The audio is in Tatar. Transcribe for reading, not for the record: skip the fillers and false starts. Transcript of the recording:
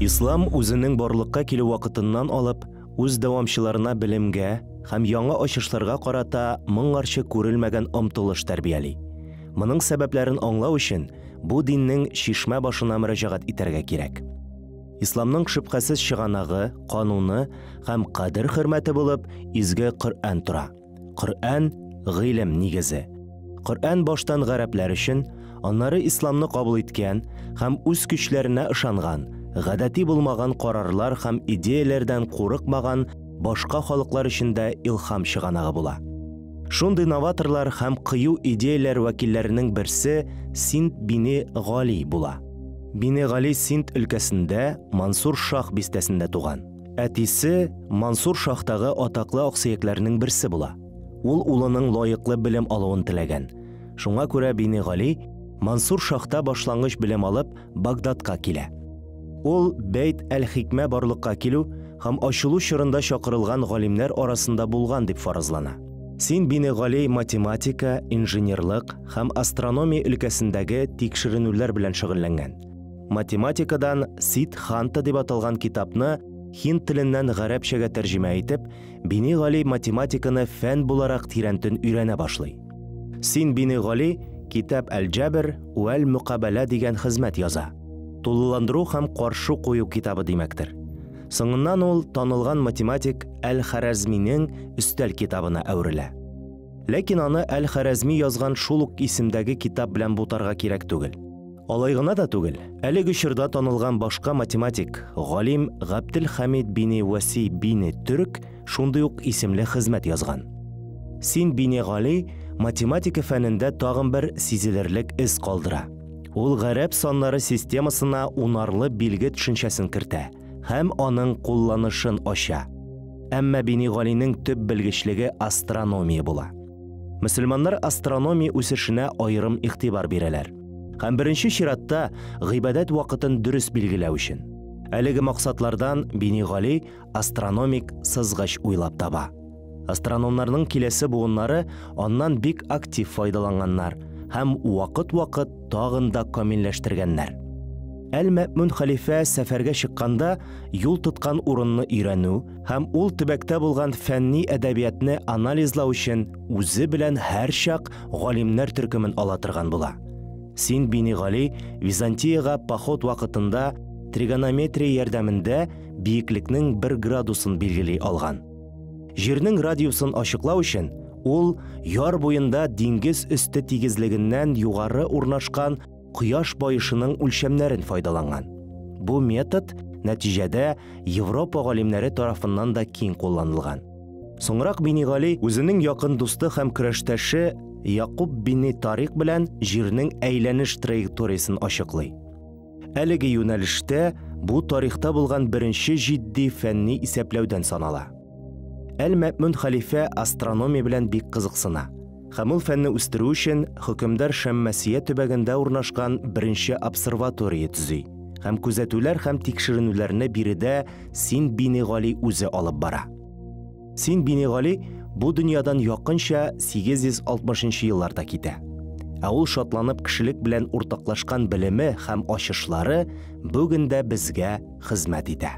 Ислам үзенең барлыкка килү вакытыннан алып, үз дәвамчыларына белемгә һәм яңа ачышларга карата моңарчы күрелмәгән омтылыш тәрбияли. Моның сәбәпләрен аңлау өчен бу диннең чишмә башына мөрәҗәгать итәргә кирәк. Исламның шөбһәсез чыганагы, кануны һәм кадер-хөрмәте булып изге Коръән тора. Коръән гыйлем нигезе. Коръән баштан гарәпләр өчен, аннары исламны кабул иткән һәм үз көчләренә ышанган, гадәти булмаган карарлар һәм идеяләрдән курыкмаган башка халыклар өчен дә илһам чыганагы була. Шундый новаторлар һәм кыю идеяләр вәкилләренең берсе Синд бине Гали була. Бине Гали Синд өлкәсендә Мансур Шах бистәсендә туган. Әтисе Мансур Шахтагы атаклы аксөякләрнең берсе була. Ул улының лаеклы белем алуын теләгән. Шуңа күрә бине Гали Мансур Шахта башлангыч белем алып Багдадка килә. Ул Бәйт әл-Хикмә барлыкка килү һәм ачылу чорында чакырылган галимнәр арасында булган дип фаразлана. Син бине Гали математика, инженерлык һәм астрономия өлкәсендәге тикшеренүләр белән шөгыльләнгән. Математикадан Сиддханта дип аталган китапны һинд теленнән гарәпчәгә тәрҗемә итеп, Бине Гали математиканы фән буларак тирәнтен өйрәнә башлый. Син бине Гали Китап әл-Җабр вәл Мөкабәлә дигән хезмәт яза. Тулыландыру һәм каршы кую китабы димәктер. Соңыннан ул танылган математик Әл-Харәзминең өстәл китабына әверелә. Ләкин аны Әл-Харәзми язган шул ук исемдәге китап белән бутарга кирәк түгел. Алай гына да түгел, әлеге чорда танылган башка математик, галим Габделхамид бине Васи бине Төрк шундый ук исемле хезмәт язган. Син бине Гали математика фәнендә тагын бер сизелерлек эз калдыра. Ул гарәп саннары системасына унарлы билге төшенчәсен кертә һәм аның кулланышын ача. Әмма бине Галинең төп белгечлеге астрономия була. Мөселманнар астрономия үсешенә аерым игътибар бирәләр. Һәм беренче чиратта гыйбадәт вакытын дөрес билгеләү өчен. Әлеге максатлардан бине Гали астрономик сызгыч уйлап таба. Астрономнарның киләсе буыннары аннан бик актив файдаланганнар һәм вакыт-вакыт тагын да камилләштергәннәр. Әл-Мәэмүн хәлифә сәфәргә чыкканда юл тоткан урынны өйрәнү һәм ул төбәктә булган фәнни әдәбиятны анализлау өчен үзе белән һәрчак галимнәр төркемен ала торган була. Син бине Гали Византиягә поход вакытында тригонометрия ярдәмендә биеклекнең 1 градусын билгели алган. Җирнең радиусын ачыклау өчен ул яр буенда диңгез өсте тигезлегеннән югары урнашкан кояш баешының үлчәмнәрен файдаланган. Бу метод нәтиҗәдә Европа галимнәре тарафыннан да киң кулланылган. Соңрак бине Гали үзенең якын дусты һәм көрәштәше Якуб бине Тарик белән Җирнең әйләнеш траекториясен ачыклый. Әлеге юнәлештә бу тарихта булган беренче җитди фәнни исәпләүдән санала. Әл-Мәэмүн хәлифә астрономия белән бик кызыксына. Һәм ул фәнне үстерү өчен хөкемдар Шәммәсия төбәгендә урнашкан беренче обсерватория төзи. Һәм күзәтүләр һәм тикшеренүләрне биредә Син бине Гали үзе алып бара. Син бине Гали бу дөньядан якынча 860 елларда китә. Ә ул шатланып кешелек белән уртаклашкан белеме һәм ачышлары бүген дә безгә хезмәт итә.